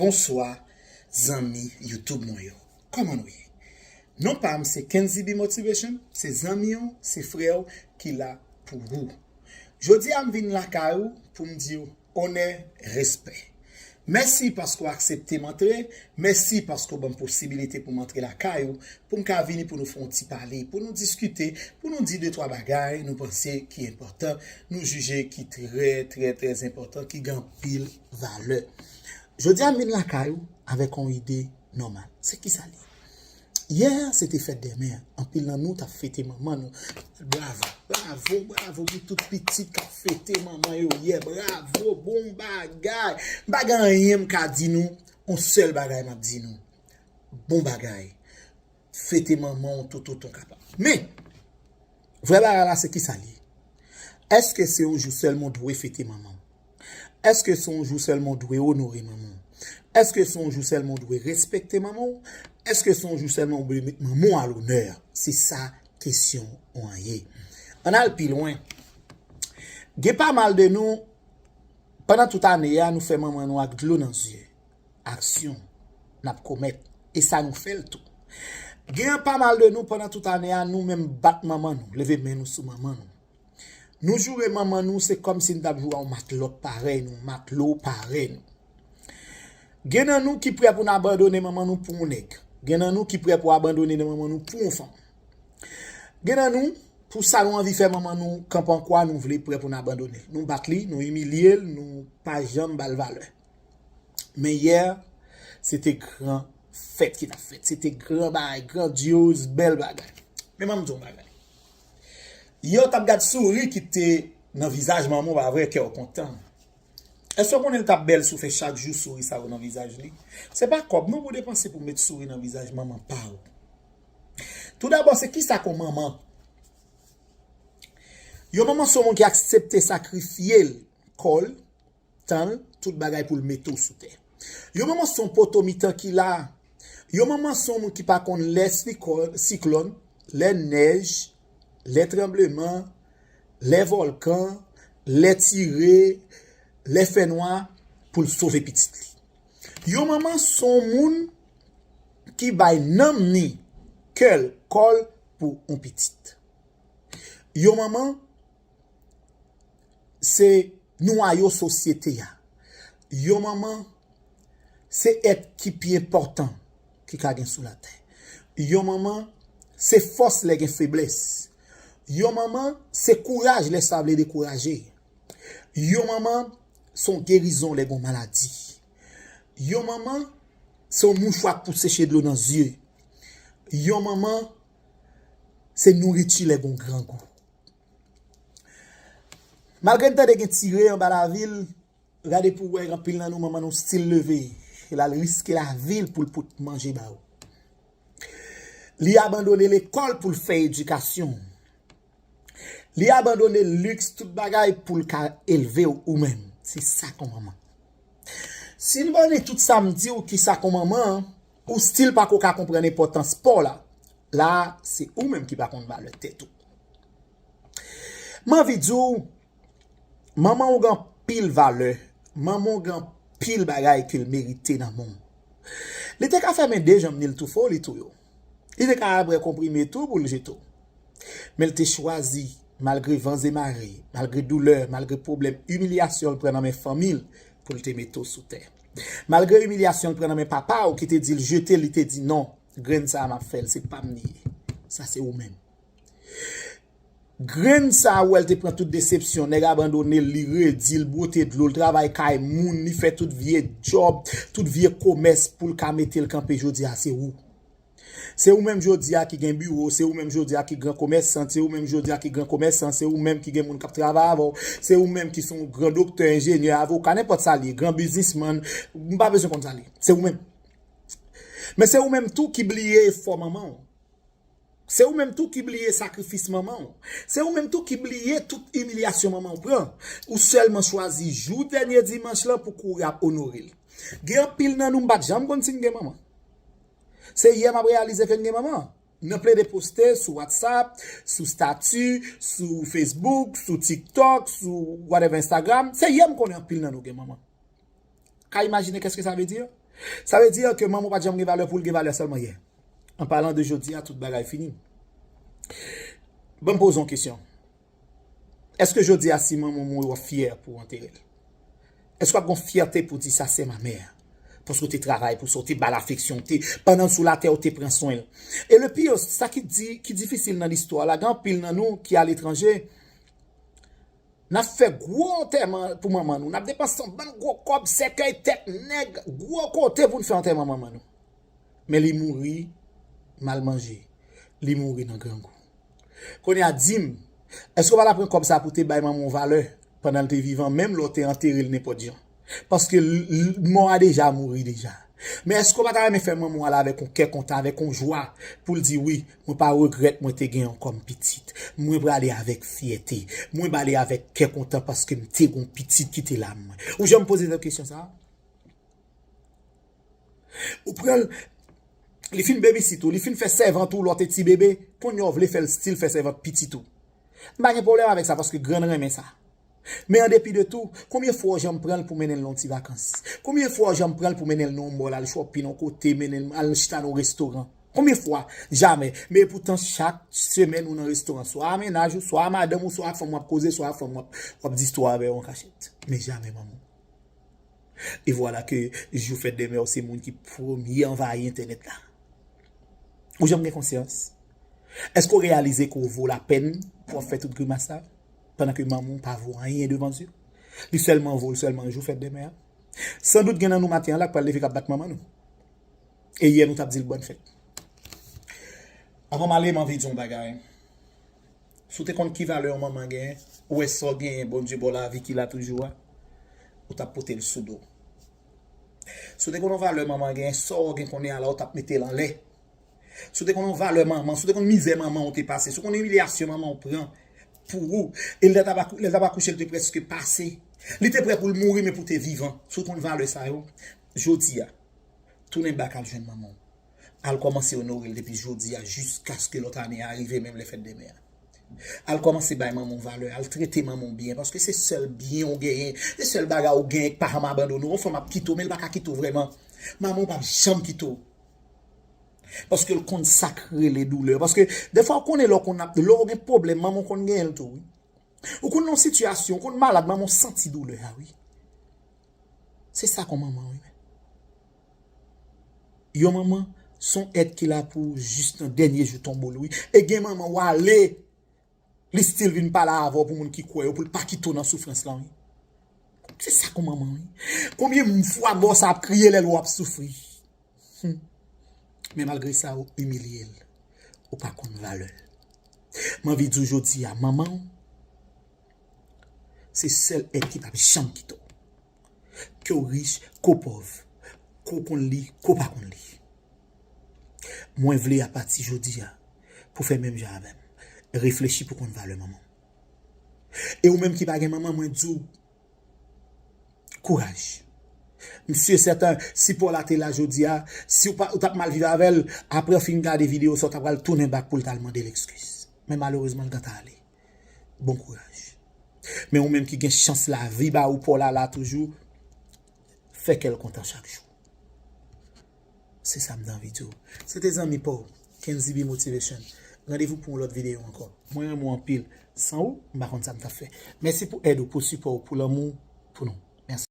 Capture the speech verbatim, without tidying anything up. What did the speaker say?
Bonswa, zanmi YouTube mwen yo. Kòman nou ye? Non pa m se Kenzy B Motivation, se zanmi w, se frè w ki la pou ou. Jodi a m vin lakay ou pou m di w onè, respè. Mèsi paske w aksepte m antre, mèsi paske w ban m posibilite pou m antre lakay ou, pou m ka vini pou nou fè yon ti pale, pou nou diskite, pou nou di de twa bagay nou panse ki enpòtan, nou jije ki trè, trè, trè enpòtan, ki gen anpil valè. Jodi a m vin lakay ou avèk yon ide nòmal. Se ki sa l ye? Yè, se te fèt dè mè. Anpil nan nou t ap fete manman nou. Bravo, bravo, bravo pou tout pitit k ap fete manman yo yè. Bravo, bon bagay. M pa gen anyen m ka di nou, yon sèl bagay m ap di nou. Bon bagay. Fete manman w tout otan w kapab. Men, vrè bagay la se ki sa l ye? Èske se yon jou sèlman w dwe fete manman w? Èske se yon jou sèlman w dwe onore manman w? Èske se yon jou sèlman w dwe respekte manman w? Èske se yon jou sèlman w dwe met manman w a lonè? Se sa kesyon an ye. Ann al pi lwen. Gen pa mal de nou, pandan tout ane a, nou fè manman nou ak dlo nan zye. Aksyon n ap komèt, e sa nou fè l tou. Gen pa mal de nou, pandan tout ane a, nou menm bat manman nou, leve men nou sou manman nou. Nou joure manman nou, se kòmsi n t ap joure a yon matlòt parèy nou, matlo parèy nou. Gen nan nou ki prè pou n abandone manman nou pou yon nèg. Gen nan nou ki prè pou abandone manman nou pou yon fanm. Gen nan nou, pou sa nou anvi fè manman nou kanpe an kwa, nou vle prè pou n abandone l. Nou bat li, nou imilye l, nou pa janm ba l valè. Men yè, se te gran fèt ki t ap fèt. Se te gran bagay, grandyoz, bèl bagay. Men ban m di w yon bagay. Yè w t ap gad souri ki te nan vizaj manman w, pa vre, kè w kontan. Èske w konnen l t ap bèl si w fè chak jou souri sa yo nan vizaj li? Se pa kòb non pou depanse pou met souri nan vizaj manman pa w. Toudabò, se kisa k yon manman? Yon manman se yon moun ki aksepte sakrifye l, kò l, tan l, tout bagay pou l mete w sou tè. Yon manman se yon poto mitan ki la. Yon manman se yon moun ki pa konn lè slikò-, siklòn, lè nèj, lè tranbleman, lè vòlkan, lè tire, lè fènwa pou l sove pitit li. Yon manman se yon moun ki bay nanm ni, kè l, kò l pou yon pitit. Yon manman se nwayo sosyete a. Yon manman se èt ki pi enpòtan ki ka gen sou latè. Yon manman se fòs lè gen feblès. Yon manman se kouraj lè sa vle dekouraje. Yon manman se yon gerizon lè gen yon maladi. Yon manman se yon mouchwa k pou seche dlo nan zye. Yon manman se nouriti lè gen yon grangou. Malgre n tande gen tire anba lavi l, gade pou w wè anpil nan nou manman nou still leve, l al riske lavi l pou l pot manje ba ou. Li abandone lekòl pou l fè edikasyon. Li abandone liks tout bagay pou l ka elve w ou menm. Se sa k yon manman. Si n ban li tout sa m di w ki sa k yon manman, ou still pako ka konprann enpòtans pa w la. La, se ou menm ki pa konn valè tèt ou. M anvi di w, manman w gen anpil valè, manman w gen anpil bagay ke l merite nan men w. Li te ka fèmen de janm ni l toufe w, li touye w. Li te ka bwè konprime tou pou l jete w. Men l te chwazi, malgre van e mare, malgre doulè, malgre pwoblèm, imilyasyon l pran nan men fanmi l pou l te mete w sou tè. Malgre imilyasyon l pran nan men papa w ki te di l jete l, li te di non, grenn sa a m ap fè l, se pa m li ye. Sa se ou menm. Grenn sa a ou wè l te pran tout desepsyon, nèg abandone l, li redi l, bwote dlo, l travay kay moun, li fè tout vye djòb, tout vye komès pou l ka mete l kanpe jodi a, se ou. Se ou menm jodi a ki gen biwo, se ou menm jodi a ki gran komèsan, se ou menm jodi a ki gran komèsan, se ou menm ki gen moun k ap travay avè w, se ou menm ki se yon gran doktè, enjenyè, avoka, nenpòt sa l ye, gran biznismann, m pa bezwen konn sa l ye. Se ou menm. Men se ou menm tou ki bliye efò manman w. Se ou menm tou ki bliye sakrifis manman w. Se ou menm tou ki bliye tout imilyasyon manman w pran. Ou sèlman chwazi jou dènye dimanch lan pou kouri ap onore l. Gen anpil nan nou m pa t janm konn si n gen manman. Se yè m ap reyalize ke n gen manman. Nan plede poste sou WhatsApp, sou stati, sou Facebook, sou TikTok, sou whatever Instagram. Se yè m konnen anpil nan nou gen manman. Ka imajine kèske sa vle di? Sa vle di ke manman w pa t janm gen valè pou l gen valè sèlman yè. An palan de jodi a, tout bagay fini. Ban m poze yon kesyon. Èske jodi a, si manman w mouri, w ap fyè pou w antere l? Èske w ap gen yon fyète pou di, "Sa se ma mère"? Paske w te travay pou sa, w te ba l afeksyon, w te, pandan l sou latè, w te pran swen l. E le pire, sa ki di, ki difisil nan listwa la, gen anpil nan nou ki aletranje, n ap fè gwo antèman pou manman nou. N ap depanse yon bann gwo kòb, sèkèy, tèt nèg, gwo kote pou n fè antèman manman nou. Men li mouri mal manje. Li mouri nan grangou. Kounye a, di m, èske w pa ta pran kòb sa pou te bay manman w valè pandan l te vivan, menm lè w te antere l nenpòt jan? Paske l, l, mò a deja mouri deja. Men èske w pa ta renmen fè manman w ale avèk yon kè kontan, avèk yon jwa, pou l di, "Wi, mwen pa regrèt mwen te gen yon kòm pitit. Mwen prale avèk fyète. Mwen prale avèk kè kontan paske m te gen yon pitit ki te la mwen." Ou janm poze tèt kesyon sa a? Ou pran l, li fin babysit ou, li fin fè sèvant ou lè w te ti bebe, kounye a w vle fè l still fè sèvant pitit ou. M pa gen pwoblèm avèk sa paske grann renmen sa. Men an depi de tou, konbyen fwa w janm pran l pou mennen l nan yon ti vakans? Konbyen fwa w janm pran l pou mennen l nan yon mall, al shopping yon kote, mennen l al chita nan yon restoran? Konbyen fwa? Jamè. Men epoutan, chak semèn ou nan restoran, swa a mennaj ou, swa a madanm ou, swa a fanm w ap koze, swa a fanm w ap, w ap di istwa avè yo an kachèt. Men jamè manman w. E vwala ke jou fèt dèmen w se moun ki premye anvayi entènèt la. Ou janm gen konsyans? Èske w reyalize ke w vo lapèn pou w ap fè tout grimas sa? Pandan ke manman w pa vo anyen devan Dye. Li sèlman vo l sèlman jou fèt dèmen an. Sandout gen nan nou maten an la k pral leve k ap bat manman nou. E yè nou t ap di l bòn fèt. Avan m ale, m anvi di yon bagay. Si w te konn ki valè yon manman genyen, ou wè sa w genyen, Bondye ba w lavi ki la toujou a, ou t ap pote l sou do w. Si w te konn yon valè manman genyen, sa w gen kounye a la, ou t ap mete l anlè. Si w te konn yon valè manman, si w te konn mizè manman w te pase, si w konn imilyasyon manman w pran pou ou, e lè l t ap akou-, lè l t ap akouche, l te prèske pase. Li te prè pou l mouri, men pou w te vivan. Si w konn valè sa yo, jodi a, tounen bak al jwenn manman w. Al kòmanse onore l depi jodi a jiskaske lòt ane a rive, menm lè fèt dèmen an. Al kòmanse bay manman w valè, al trete manman w byen, paske se sèl byen w genyen, se sèl bagay w genyen k pa janm abandone w. Yon fanm ap kite w, men l pa ka kite w vrèman. Manman w p ap janm kite w. Paske l konn sa k rele doulè. Paske defwa w konnen lè w konn ap, lè w gen pwoblèm, manman w konn genyen l tou, wi. Ou konn nan yon sitiyasyon, ou konn malad, manman w santi doulè a, wi. Se sa k yon manman, wi. Yon manman, se yon èt ki la pou ou jis nan dènye jou tonbe w, wi. E gen manman, w ale, li still vin pale avè w pou moun ki kwè yo, pou l pa kite w nan soufrans lan, wi. Se sa k yon manman, wi. Konbyen fwa bò sa ap kriye lè l wè w ap soufri? Hmm. Men malgre sa, ou imilye l. Ou pa konn valè l. M anvi di w jodi a, manman w, se sèl èt ki p ap janm kite w. Ke w rich, ke w pòv, ke w konn li, ke w pa konn li. Mwen vle apati jodi a, pou w fè menm jan avè m. Reflechi pou w konn valè manman w. E ou menm ki pa gen manman, mwen di w, kouraj. M si e sèten, si pa w la te la jodi a, si w pa, ou t ap mal viv avè l, apre w fin gade videyo sa, w ta pral tounen bak pou l t al mande l ekskiz. Men malerezman, l gentan ale. Bon kouraj. Men ou menm ki gen chans lavi ba ou pa w la la toujou, fè kè l kontan chak jou. Se sa m t anvi di w. Se te zanmi pa w, Kenzy B Motivation. Randevou pou yon lòt videyo ankò. Mwen renmen w anpil. San ou, m pa konn sa m t ap fè. Mèsi pou èd ou, pou sipò w, pou lanmou w pou nou.